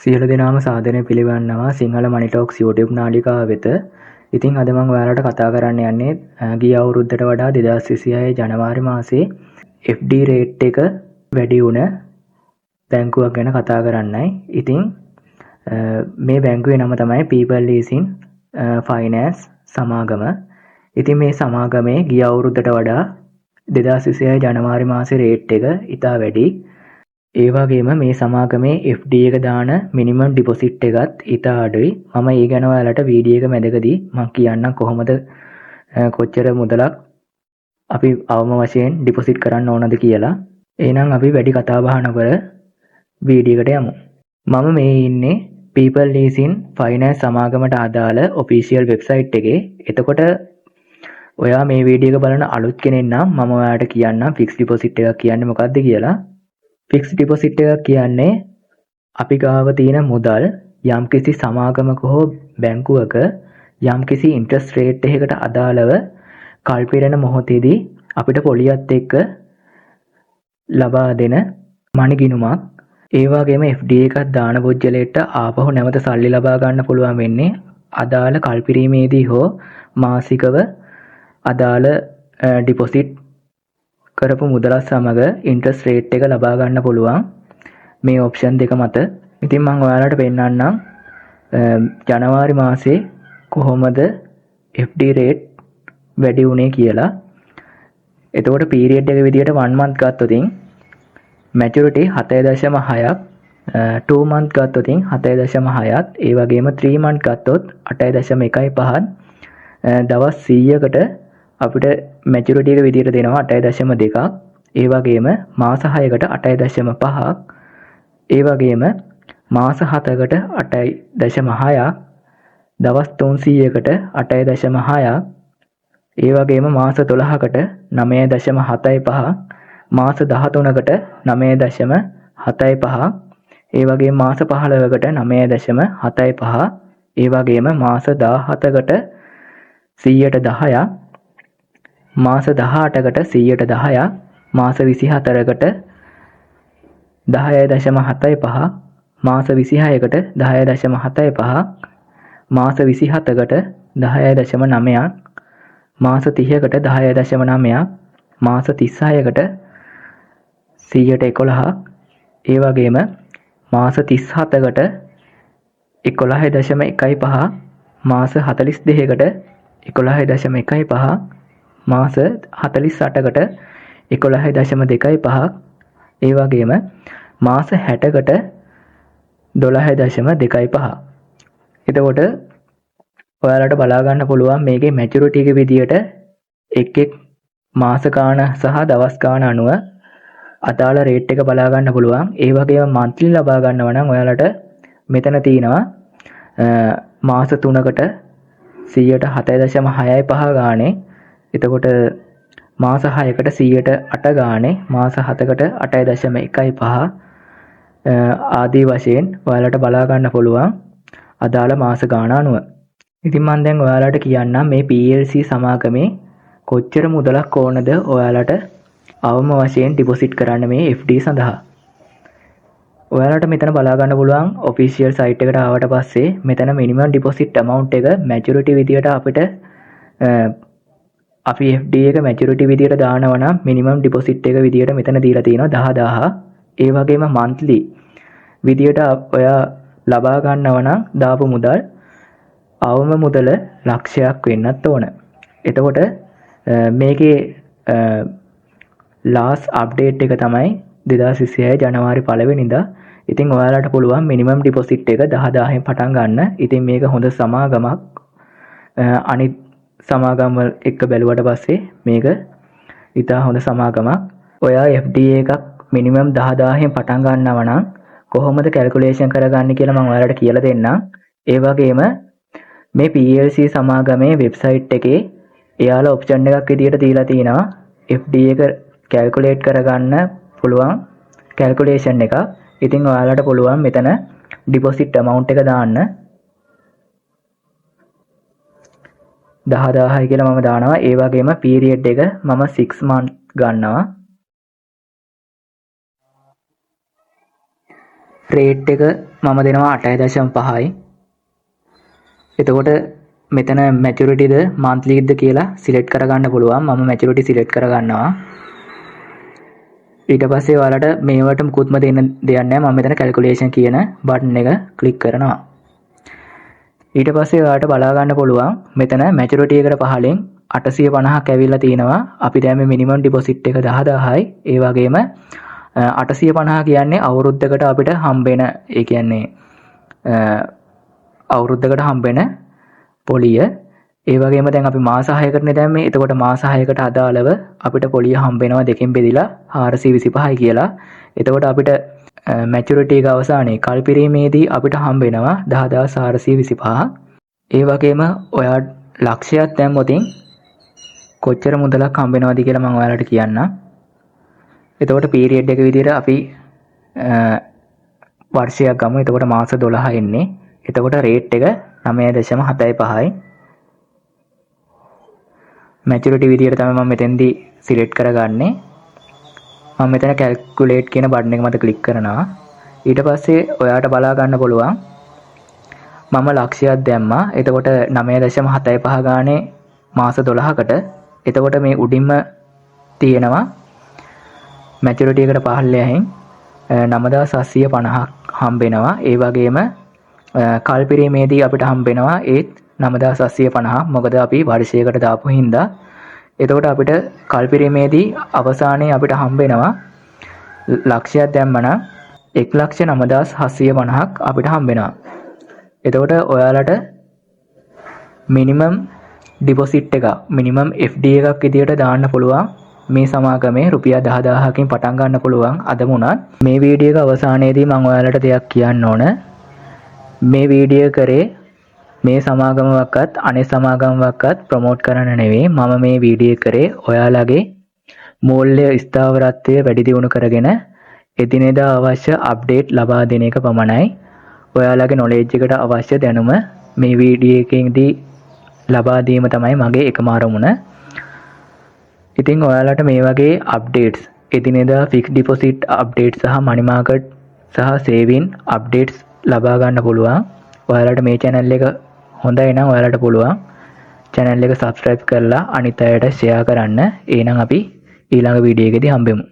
සියලු දෙනාම සාදරයෙන් පිළිගන්නවා සිංහල මනි ටොක්ස් YouTube නාලිකාව වෙත. ඉතින් අද මම ඔයාලට කතා කරන්න යන්නේ ගිය අවුරුද්දට වඩා 2026 ජනවාරි මාසේ FD rate එක වැඩි වුණ බැංකුවක් ගැන කතා කරන්නයි. ඉතින් මේ බැංකුවේ නම තමයි People Leasing Finance සමාගම. ඉතින් මේ සමාගමේ ගිය අවුරුද්දට වඩා 2026 ජනවාරි මාසේ රේට් එක ඉතා වැඩි. ඒ වගේම මේ සමාගමේ FD එක දාන මිනිමම් ඩිපොසිට් එකත් ඉතා අඩුයි. මම ඒ ගැන ඔයාලට වීඩියෝ එක මැදකදී මං කියන්නම් කොහොමද කොච්චර මුදලක් අපි අවම වශයෙන් ඩිපොසිට් කරන්න ඕනද කියලා. එහෙනම් අපි වැඩි කතා බහ නොකර වීඩියෝ එකට යමු. මම මේ ඉන්නේ People Leasing Finance සමාගමට අදාළ ඔෆිෂියල් වෙබ්සයිට් එකේ. එතකොට ඔයා මේ වීඩියෝ එක බලන අලුත් කෙනෙක් නම් මම ඔයාලට කියන්නම් ෆික්ස් ඩිපොසිට් එකක් කියන්නේ මොකක්ද කියලා. ෆික්ස් ඩිපොසිට් එකක් කියන්නේ අපි ගාව තියෙන මුදල් යම්කිසි සමාගමක හෝ බැංකුවක යම්කිසි ඉන්ට්‍රස්ට් රේට් එකකට අදාළව කල්පිරෙන මොහොතේදී අපිට පොලියත් එක්ක ලබා දෙන මණිගිනුමක්. ඒ වගේම FD එකක් දාන පුද්ගලයෙක්ට ආපහු නැවත සල්ලි ලබා ගන්න පුළුවන් වෙන්නේ අදාළ කල්පිරීමේදී හෝ මාසිකව අදාළ ඩිපොසිට් කරපු මුදලත් සමග ඉන්ට්‍රස්ට් රේට් එක ලබා ගන්න පුළුවන් මේ ඔප්ෂන් දෙක මත. ඉතින් මම ඔයාලට පෙන්නන්නම් ජනවාරි මාසේ කොහොමද FD rate වැඩි වුණේ කියලා. එතකොට පීරියඩ් එක විදියට 1 month ගත්තොතින් මැචුරිටි 7.6ක්, 2 month ගත්තොතින් 7.6ත්, ඒ වගේම 3 month ගත්තොත් 8.15ත්, දවස් 100කට අපිට මැචුරිටි එක විදියට දෙනවා 8.2ක්, ඒ වගේම මාස 6කට 8.5ක්, ඒ වගේම මාස 7කට 8.6ක්, දවස් 300කට 8.6ක්, ඒ වගේම මාස 12කට 9.75ක්, මාස 13කට 9.75ක්, ඒ වගේම මාස 15කට 9.75ක්, ඒ වගේම මාස 17කට 10%ක්, මාස 18කට 10%ක්, මාස 24කට 10.75ක්, මාස 26කට 10.75ක්, මාස 27කට 10.9ක්, මාස 30කට 10.9ක්, මාස 36කට 11%ක්, ඒ වගේම මාස 37කට 11.15ක්, මාස 42කට 11.15ක්, මාස 48කට 11.25ක්, ඒ වගේම මාස 60කට 12.25ක්. එතකොට ඔයාලට බලා ගන්න පුළුවන් මේකේ මැචුරිටි එක විදියට එක් එක් මාස ගාන සහ දවස් ගාන අනුව අදාළ රේට් එක බලා ගන්න පුළුවන්. ඒ වගේම මන්ත්ලි ලබා ගන්නවා නම් ඔයාලට මෙතන තියෙනවා මාස 3කට 7.65 ගානේ, එතකොට මාස 6කට 8% ගානේ, මාස 7කට 8.15 ආදී වශයෙන් ඔයාලට බලා ගන්න පුළුවන් අදාළ මාස ගාන අනුව. ඉතින් මම දැන් ඔයාලට කියන්නම් මේ PLC සමාගමේ කොච්චර මුදලක් ඕනද ඔයාලට අවම වශයෙන් ඩිපොසිට් කරන්න මේ FD සඳහා. ඔයාලට මෙතන බලා ගන්න පුළුවන් ඔෆිෂියල් සයිට් එකට ආවට පස්සේ මෙතන මිනිමම් ඩිපොසිට් ඇමවුන්ට් එක මැචුරිටි විදියට අපිට අපි FD එක මැචුරිටි විදියට දානවා නම් මිනිමම් ඩිපොසිට් එක විදියට මෙතන දීලා තියෙනවා 10,000. ඒ වගේම මන්ත්ලි විදියට ඔයා ලබා ගන්නව නම් දාපු මුදල් අවම මුදල ලක්ෂයක් වෙන්නත් ඕන. එතකොට මේකේ ලාස්ට් අප්ඩේට් එක තමයි 2026 ජනවාරි පළවෙනිදා. ඉතින් ඔයාලට පුළුවන් මිනිමම් ඩිපොසිට් එක 10,000න් පටන් ගන්න. ඉතින් මේක හොඳ සමාගමක්. අනිත් සමාගම් වල එක්ක බැලුවට පස්සේ මේක ඉතා හොඳ සමාගමක්. ඔයා FD එකක් මිනිමම් 10,000න් පටන් ගන්නව නම් කොහොමද කැල්කියුලේෂන් කරගන්නේ කියලා මම ඔයාලට කියලා දෙන්නම්. ඒ වගේම මේ PLC සමාගමේ වෙබ්සයිට් එකේ එයාලා ඔප්ෂන් එකක් විදියට දීලා තිනවා FD එක කැල්කියුලේට් කරගන්න පුළුවන් කැල්කියුලේෂන් එකක්. ඉතින් ඔයාලට පුළුවන් මෙතන ඩිපොසිට් ඇමවුන්ට් එක දාන්න. 10,000යි කියලා මම දානවා. ඒ වගේම පීරියඩ් එක මම 6 month ගන්නවා. රේට් එක මම දෙනවා 8.5යි. එතකොට මෙතන මැචුරිටිද මන්ත්ලිද කියලා සිලෙක්ට් කරගන්න පුළුවන්. මම මැචුරිටි සිලෙක්ට් කරගන්නවා. ඊට පස්සේ ඔයාලට මේවට මුකුත්ම දෙන්න දෙයක් නැහැ. මම මෙතන කැල්කියුලේෂන් කියන බටන් එක ක්ලික් කරනවා. ඊට පස්සේ ඔයාලට බලා ගන්න පුළුවන් මෙතන මැචුරිටි එකට පහලින් 850ක් ඇවිල්ලා තිනවා. අපි දැම්මේ මිනිමම් ඩිපොසිට් එක 10,000යි. ඒ වගේම 850 කියන්නේ අවුරුද්දකට අපිට හම්බෙන, ඒ කියන්නේ අවුරුද්දකට හම්බෙන පොලිය. ඒ වගේම දැන් අපි මාස 6කටනේ දැම්මේ. එතකොට මාස 6කට අදාළව අපිට පොලිය හම්බෙනවා දෙකෙන් බෙදිලා 425යි කියලා. එතකොට අපිට මැචුරිටි එක අවසානයේ කල් පිරීමේදී අපිට හම්බෙනවා 10,425. ඒ වගේම ඔයා ලක්ෂයක් දැම්මොතින් කොච්චර මුදලක් හම්බෙනවද කියලා මම ඔයාලට කියන්නම්. එතකොට පීරියඩ් එක විදිහට අපි වර්ෂයක් ගමු. එතකොට මාස 12 එන්නේ. එතකොට රේට් එක 9.75යි. මැචුරිටි විදියට තමයි මම මෙතෙන්දී සිලෙක්ට් කරගන්නේ. මම මෙතන කැල්කියුලේට් කියන බටන් එක මත ක්ලික් කරනවා. ඊට පස්සේ ඔයාට බලා ගන්න පුළුවන් මම ලක්ෂයක් දැම්මා. එතකොට 9.75 ගානේ මාස 12කට. එතකොට මේ උඩින්ම තියෙනවා මැචුරිටි එකට පහළෙන් 9750ක් හම්බෙනවා. ඒ වගේම කල් පිරීමේදී අපිට හම්බෙනවා ඒත් 9750ක්. මොකද අපි වර්ෂයකට දාපු හින්දා. එතකොට අපිට කල් පිරීමේදී අවසානයේ අපිට හම්බෙනවා ලක්ෂයක් දැම්මනම් 1,09,750ක් අපිට හම්බෙනවා. එතකොට ඔයාලට මිනිමම් ඩිපොසිට් එකක්, මිනිමම් FD එකක් විදියට දාන්න පුළුවන් මේ සමාගමේ රුපියල් 10,000කින් පටන් ගන්න පුළුවන් අද වුණත්. මේ වීඩියෝ එක අවසානයේදී මම ඔයාලට දෙයක් කියන්න ඕන. මේ වීඩියෝ කරේ මේ සමාගමක්වත් අනෙක් සමාගමක්වත් ප්‍රොමෝට් කරන්න නෙවෙයි. මම මේ වීඩියෝ කරේ ඔයාලගේ මූල්‍ය ස්ථාවරත්වය වැඩි දියුණු කරගෙන එදිනෙදා අවශ්‍ය අප්ඩේට් ලබා දෙන එක පමණයි. ඔයාලගේ නොලෙජ් එකට අවශ්‍ය දැනුම මේ වීඩියෝ එකේදී ලබා දීම තමයි මගේ එකම අරමුණ. ඉතින් ඔයාලට මේ වගේ අප්ඩේට්ස්, එදිනෙදා ෆික්ස් ඩිපොසිට් අප්ඩේට් සහ මනි මාකට් සහ සේවින් අප්ඩේට්ස් ලබා ගන්න පුළුවන්. ඔයාලට මේ චැනල් එක හොඳයි නම් ඔයාලට පුළුවන් චැනල් එක සබ්ස්ක්‍රයිබ් කරලා අනිත් අයට ෂෙයා කරන්න. එහෙනම් අපි ඊළඟ වීඩියෝ එකේදී හම්බෙමු.